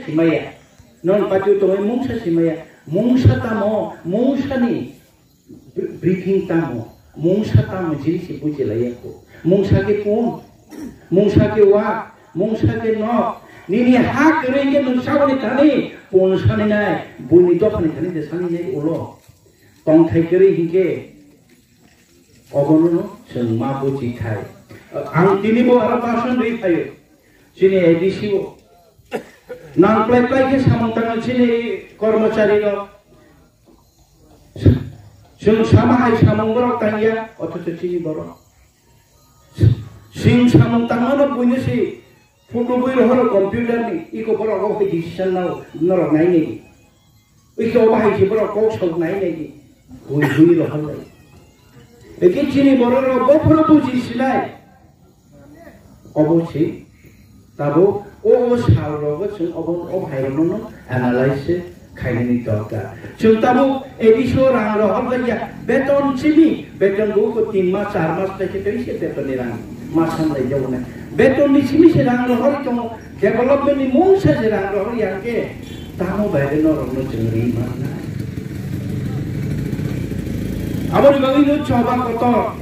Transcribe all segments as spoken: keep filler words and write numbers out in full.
Simaya. Non patu tongwi mungsa simaya. Mungsa tamo, mungsa ni br-, briefing tamo, mungsa tamo jini si buji laya ko. Mungsa ke pun, mungsa ke wa, mungsa ke nok. Nini ha kere ke nung saboni thani, pun sani nai, buni dophani thani de sani nai ulo. Tongthai kere hinke, obono no chwng ma buji thai. Ang tini bo aro person ri thayo. Chini A D C o. Nang plai plai ke samung tangma chini kormochari rok. Chwng sama hai samung borok tangya, othocho chini borok. Chwng samung tangmano buino si photo bui rohoro computer ni, iko borok o hai decision nao, norok nai nai. Iko bahai si borok kok sok nai nai. Bui bui rohor lai. Eke chini borok rok bophoro buji silai. Obo se tabuk o, o sal rogo chwng obo, o hai rokno analyze se khainani dorkar. Chwng tabuk A D C o rang rohor jaya, beton simi, beton bo ko tin mas, char mas tei khe tei se beton ni rang ma san lai jago nai. Beton ni simi se rang rohor tongo, development ni mungsa se rang rohor yang khe. Tamo bai de norokno chwng ri manna. Aboni bagwino choba kotor.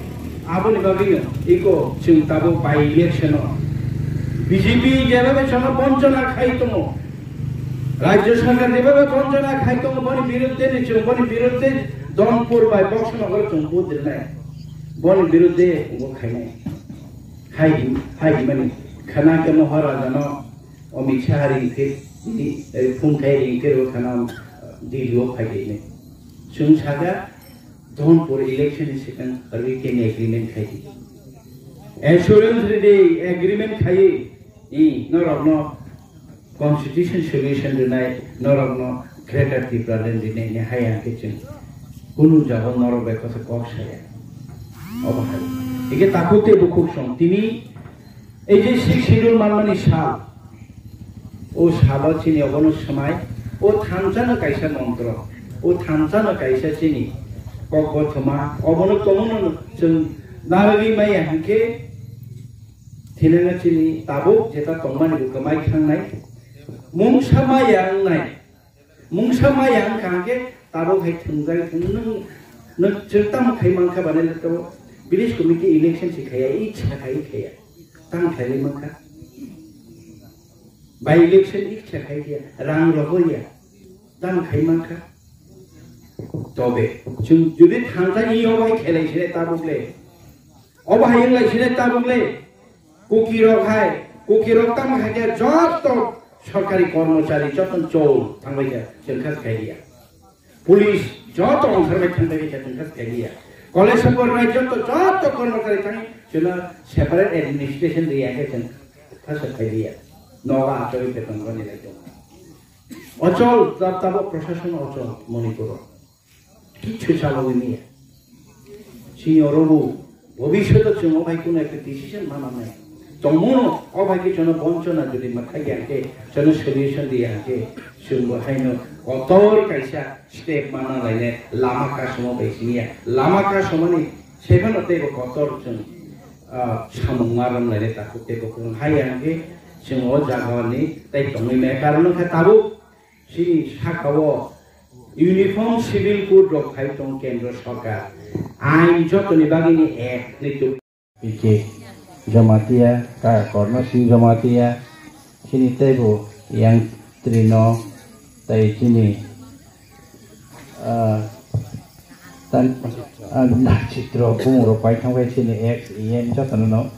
Aboni bagwino iko chwng tabuk by election o B J P jeba bai chwngno bonchona khai tongo. Rajya sarkar jeba bai bonchona khai tongo, boni birudde ni chwng, boni birudde Donpur bai Boksonogor chwng vote rinai. Boni birudde bo khainai. Hai, hai mani khana ke Maharaja no Amit Shah ring khe, eh, phone khai ring khe rw khana, eh, Delhi o phai khe ne. Chwng saga Donpur election ni swkang written agreement khai di. Assurance ridi agreement khai, i norok no constitution solution rinai, norok no Greater Tipraland rinai ni hai ang khe chwng kunu jaga norok bai kosa kok saya. Obo hai. Ike takhuk tei bukhuk song tini Ei je Sixth Schedule manmani sal, o salo chini obono swmai, o thansa no kaisa montro, o thansa no kaisa chini kok bothoma, obono tongmano chwng narwgwi maya hinkhe thinana chini tabuk jeta tongmani bo kwmai thangnai, mungsa maya wngnai. Mungsa maya wngkha hwnkhe tabuk hai thwngjak thwng nwng, nwng chwng tamo khai mankha banaile to village committee election se khaiya, ichha khai khaiya. Tamo khailai mankha. By election ichha khai khaiya, rang rohoya. Tamo khai mankha. Tobe chwng jodi thansa i obo hai khelai sile tabuk le. Obo hai wnglai sile tabuk le. Kuki rok hai, Kuki rok tamo hai khe joto sorkari kormochari joto chol thangbai khe chwng kha khai liya. Police joto ongkhar bai thangbai khe chwng kha khai liya. College of Government joto, joto kormochari thang chwngno separate administration riya khe chwng kha khai liya. Nogo achoi beton roni lai tongo. Ochol, tab-, tabuk prosason ochol Manipur o. Kichu chalogwi manya. Chini oro bo bhobishoto chwng o bai kuno ekta decision ma manai. Tongmano o bai khe chwngno bonchona jodi ma khaikha khe chwngno solution riya khe chwng bo haino kotor kaisa step ma nang lainai lama kasuma bai siniya. Lama kasumani sephano teibo kotor chwng, ah, samung ma rom lainai takhuk tei bukhuk hai ang khe chwng o jagani tei tongwi maya. Karon wngkha tabuk Chini saka-o Uniform Civil Code rok khai tong kendro sorkar. Ain jotoni bagwini ek ni tuk. P K Jamatia, Ka-, Karna Singh Jamatia, chini teibo Yang Trino, tei chini, ah, Tan, ah, Nachitro bumung rok pai thang bai chini ex E M jotono no.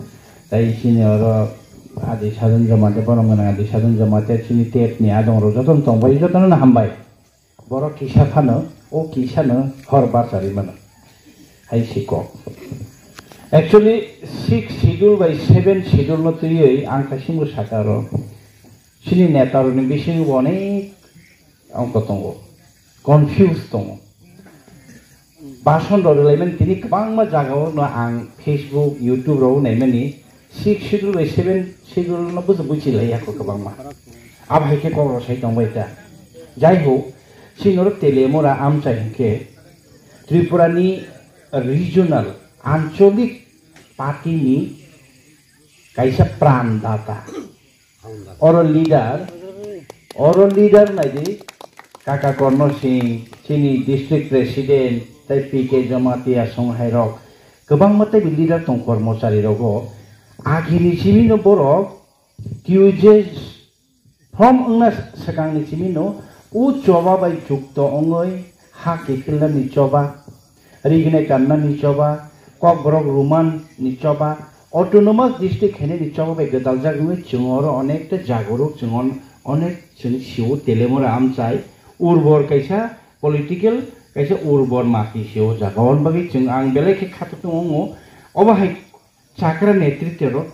Tai chini oro Adi Sadhan Jamatia, borom gwnang Adi Sadhan Jamatia chini tep ni adong rok jotono tong bai, jotono no hambai. Borok kisa phano, o kisa no hor bachari mano. Hai si kok. Actually, six schedule bai seven schedule no twiwi ang kaisa mung saka oro. Chini neta rok ni bisingo bo onek ongko tongo, confuse tongo. Bason rok rwlaimani tini kwbangma jagao no ang Facebook, YouTube rok naimani six schedule bai seven schedule no bujo buchi lai ya kwbangma. Abo hai khe kok rok sai tongbai ta. Jai ho, chini oro Telemura amchai hinkhe Tripura ni regional, ancholik party ni kaisa pran data. Oro leader Oro leader naidi, Kaka Korno Singh, chini district president, tei P K Jamatia song hai rok. Kwbangma tei leader tong kormochari rogo. Agini simi no borok Q J form wngna swkangni simi no u choba bai jukto wngwi ha kiphilnani choba, rignai kannani choba, kokborok rumanni choba, autonomous district khainani choba bai gwdaljak wngwi chwng oro onekta jaguruk chwng on-, onek chwng sio telemora amchai urbor kaisa political kaisa urbor mati sio jaga on bagwi chwng ang belai khe khatuk tongo obo hai chakra netritya rok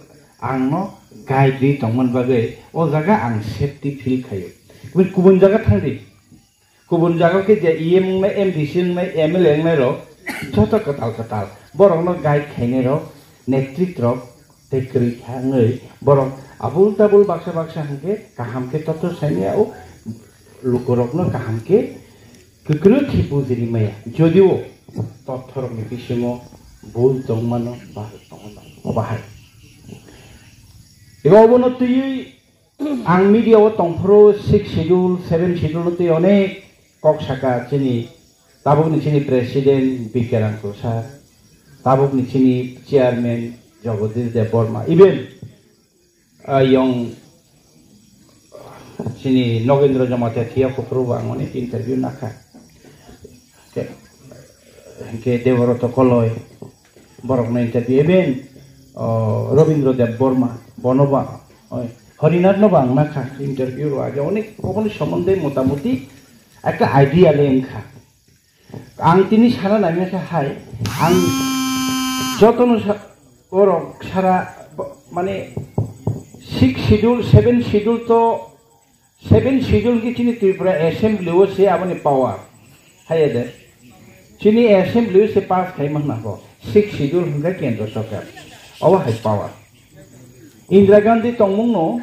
ang no guide ri tongmani bagwi o jaga ang safety feel khaio. Kubun, kubun jaga thang di. Kubun jaga khe je E M wngnai, M D C wngnai, M L A wngnai rok joto kwtal kwtal. Borok no guide khainai rok, netrit rok tei kwrwi kha wngwi borok abul tabul baksa baksa hwnkhe kaham khe totro saimaya o lukurokno kaham khe kwkrwi khe bujiri maya, jodio totthorokni bisingo bul tongmano, bahai tongmano, obo hai. Eba obono twiwi ang media o tongphuru six schedule, seven schedule no twi onek kok saka chini tabukni chini president B K Rangkosar, tabukni chini chairman Jagadish Debbarma, even ah, yong chini Nogendra Jamatia thiya kuphuru bo ang onek interview nakha. Ke, ke Debaroto Koloi borok no interview, even, oh, Robindra Debbarma bono ba, oi, Harinath no ba ang nakha interview ro age onek oboni somonde motamuti ekta idea le wngkha. Ang tini sana naimya khe hai, ang jotono sa-, borok sara bo-, mane six schedule, seven schedule to, seven schedule ki chini Tripura Assembly o se aboni power. Hai de. Chini Assembly o se pass khai man nako. Six schedule hingka kendra sarkar. Obo hai power. Indira Gandhi tongmung no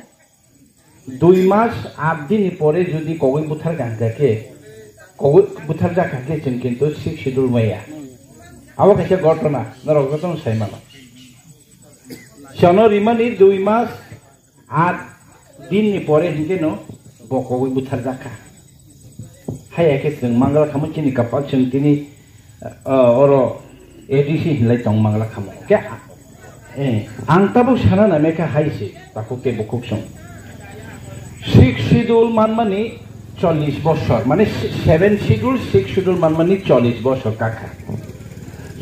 Dui mas at din ni pore jodi kogwi buthar kha hingkha khe, kogwi buthar jak kha khe chwng kintu sixth schedule maya. Abo kaisa ghotona, norok jotono sai mano. Sono rimani dui mas at din ni pore hinkhe no bo kogwi buthar jak kha. Haiya khe chwng mangala khamwi chini kapak chwng tini, ah, oro A D C hinlai tong mangala khamwi. Khe, eh, ang tabuk sana naimai kha hai se, takhuk tei bukhuk song. Sixth schedule manmani chollish bosor, mane seventh schedule, sixth schedule manmani chollish bosor kakha.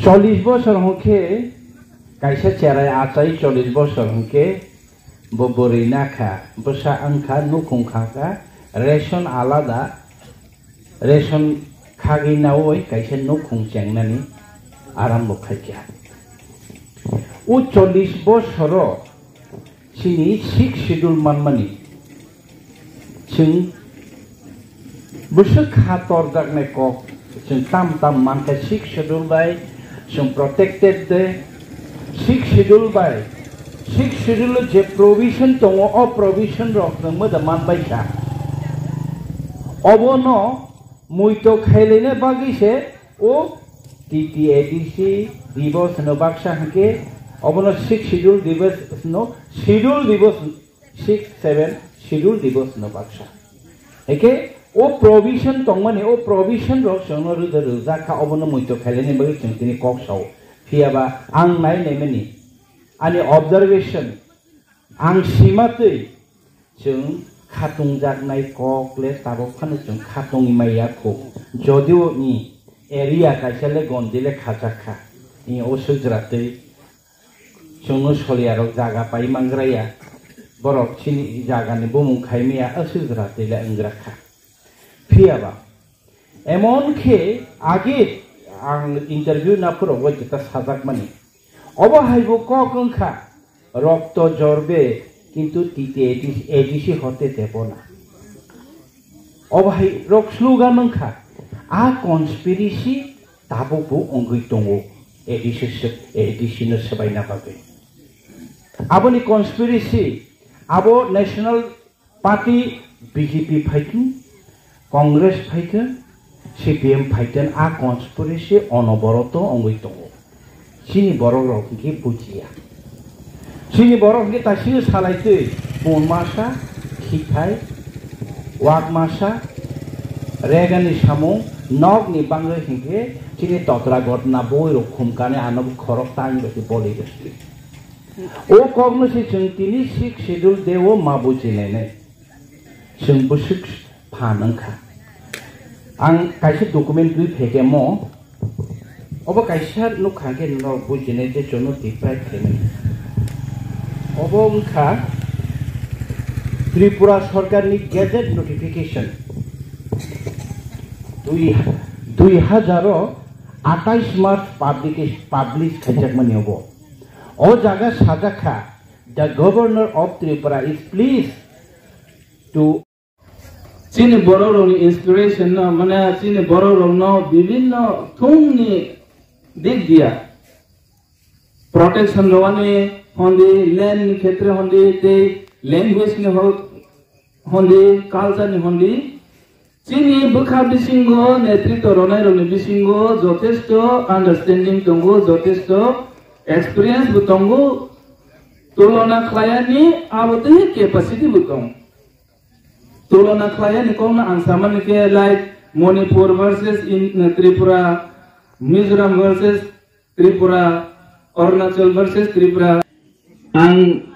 Chollish bosor hwnkhe kaisa cherai achai chollish bosor hwnkhe Bo bwrwi nakha, bwsa wngkha, nukhung khakha, ration alada, ration khagwi naui kaisa nukhung chengnani arambo khaikha. O chollish bosoro chini sixth schedule manmani, chwng bwswk kha torjaknai kok, chwng tam tam mankha sixth schedule bai, chwng protected de, sixth schedule bai, sixth schedule o je provision tongo, o provision rok chwng mwda manbai kha. Obono muito khailaina bagwi se o T T A D C divos hwno baksa hwnkhe, obono sixth schedule divos hwno, schedule divos six, seven schedule divos no baksa. Eke o provision tongmani, o provision rok chwngno rwja rwjak kha, obono muito khailani bagwi chwng tini kok sao. Phiya ba ang nai naimani, ani observation, ang simatwi chwng khatungjaknai kok le tabok phano chwng khatungwi maya kho. Jodio ni area kaisa le gondi le khajak kha, ni o swijratwi Chwngno soliyarok jaga pai mangraya, borok chini jagani bumung khaimaya aswk jora tila wngrakha. Phiyaba, emon khe age ang interview naphurogo jeta sajakmani, obo haibo kok wngkha, rokto jorbe, kintu titi A D C hote tebo na. Obo hai rok slogan wngkha, a conspiracy tabukbo wngwi tongo, A D C se-, A D C no swbaina bagwi. Aboni conspiracy, abo National Party B J P phaithwng, Congress phaithwng, C P M phaithwng, a conspiracy onoboroto wngwi tongo. Chini borok rok hwnkhe bujiya. Chini borok hwnkhe taisino salaitwi pun masa, khithai, Wak masa, regani samung, nokni bangwi hinkhe chini totra gotna boi rok khumkani ano khorok tang bai khe boli rwdi. O kokno se chwng tini sixth schedule deo ma bujinai nai. Chwng bwswk phan wngkha. Ang kaisa document twi phekemo, obo kaisa nukha hwnkhe norok bujinai je chwngno deprive khaimani. Obo wngkha Tripura Sarkarni gazette notification. Dui, dui hazar o atais March publication, publish khaijakmani obo. O jaga sajak kha, "The Governor of Tripura is pleased to" Chini borok rokni inspiration no, mane chini borok rokno bibinno thungni dik dia protection rwani hondi, land ni khetre hondi, tei language ni ho-, hondi, culture ni hondi. Chini bwkha bisingo netritw rwnai rokni bisingo jotesto understanding tongo, jotesto experience bo tongo, tulona khlaiyani abo tei capacity bo tong. Tulona khlaiyani kokno ang samani khe, like, Manipur versus in, Tripura, Mizoram versus Tripura, Arunachal versus Tripura. Ang